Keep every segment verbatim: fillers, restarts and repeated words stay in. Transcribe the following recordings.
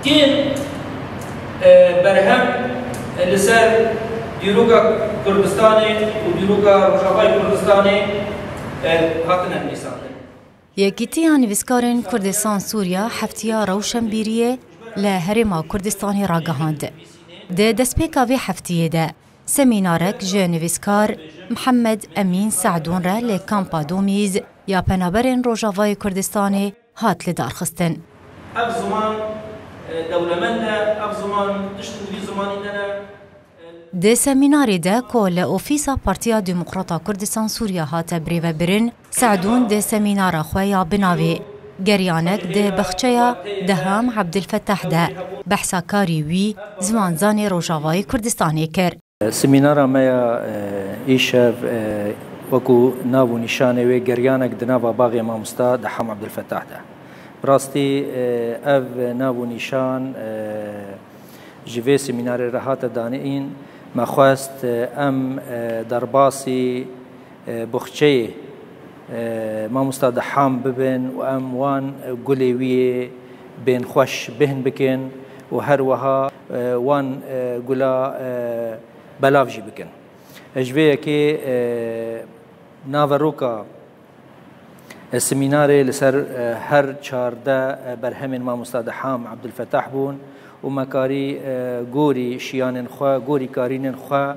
Kêm, e, berhem, e, li ser dîroka Kurdistanê û dîroka Rojavayê Kurdistanê, e, hatine nivîsandin. Yekîtiya Nivîskarên Kurdistan Sûriya heftiya rewşenbîriyê li Herêma Kurdistanê ragihand. Di destpêka vê heftiyê de semînarek ji nivîskar Mihemed Emîn Se'dûn re li Kampa Domîz ya Penaberên Rojavayê Kurdistanê hat lidarxistin. Ev ziman, e, dewlemend e, ev ziman tişt li vî zimanî de ne. Di semînarê de ku li ofîsa Partiya Demokrata Kurdistan Sûriya hate birêvebirin, Se'dûn di semînara xwe ya bi navê Geryanek di Baxçeya Deham Ebdilfetah de behsa karî wî zimanzanê Rojavayê Kurdistanê kir. Semînara me ya, e, îşev, e, wekû nav û nîşanê wê geryanek di nava baxê mamosta Deham Ebdilfetah de. Bi rastî, e, ev nav û nîşan, e, ji vê semînarê re hate danîn. Me xwest, e, em, e, derbasî, e, buxçeyê, e, mamosta Deham bibin û em wan, e, gulê wî yê bên xweş bêhn bikin û her wiha, e, wan, e, gula, e, belav jî bikin. Ji vê yekê, e, naveroka, e, semînarê li ser, e, her çardeh, e, berhemên mamosta Deham Ebdilfetah bûn û me karî, e, gorî şiyanên xwe, gorî karînên xwe,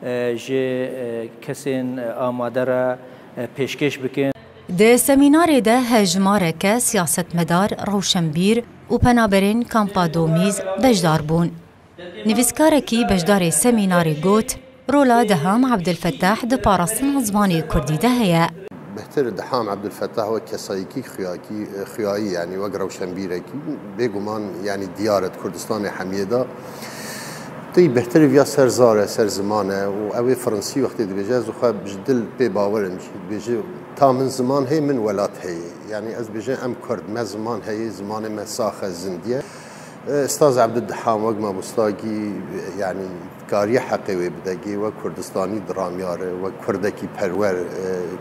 e, ji, e, kesên, e, amade re, e, pêşkêş bikin. Di semînarê de hejmareke siyasetmedar, rewşenbîr û penaberên Kampa Domîz beşdar bûn. Nivîskarekî beşdarê semînarê got, rola Deham Ebdilfetah di parastina zimanê kurdî de heye. Bêhtir Deham Ebdilfetah wek kesayîkî xuyakî, xuyayî, yanî wek rewşenbîrekî bêguman, yanî diyar e di Kurdistanê hemiyê de. Tî bêhtir viya ser zar e, ser ziman e û ew ê Fransî wextê dibêje, ez xwe ji dil pê bawer im jî. Dibêje, ta min ziman heye, min welat heye. Yanî ez dibêjim em Kurd, me ziman heye, zimanê me sax e, zindî ye. Ustaz Ebdul Deham wek mamostakî, yanî kariye heqê wê bide, gê wek Kurdistanî diramiyare, wek Kurdekî perwer, e,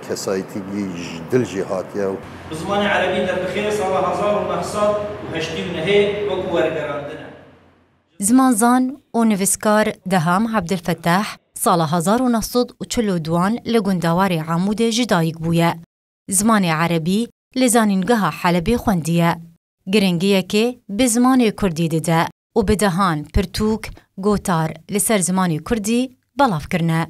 kesayîtîkî ji dil jê hatiye. Bi zimanê erebî derdixe sala hezar û neh sed û heştê û nehê wekû wergerandine. Zimanzan û nivîskar Deham Ebdilfetah sala hezar û neh sed û çil û duan li gundewarê Amûdê ji dayik bûye. Zimanê erebî li Zanîngeha Helebê xwendiye. Giringiyekê bi zimanê kurdî dide û bi dehan pirtûk, gotar li ser zimanê kurdî belav kirine.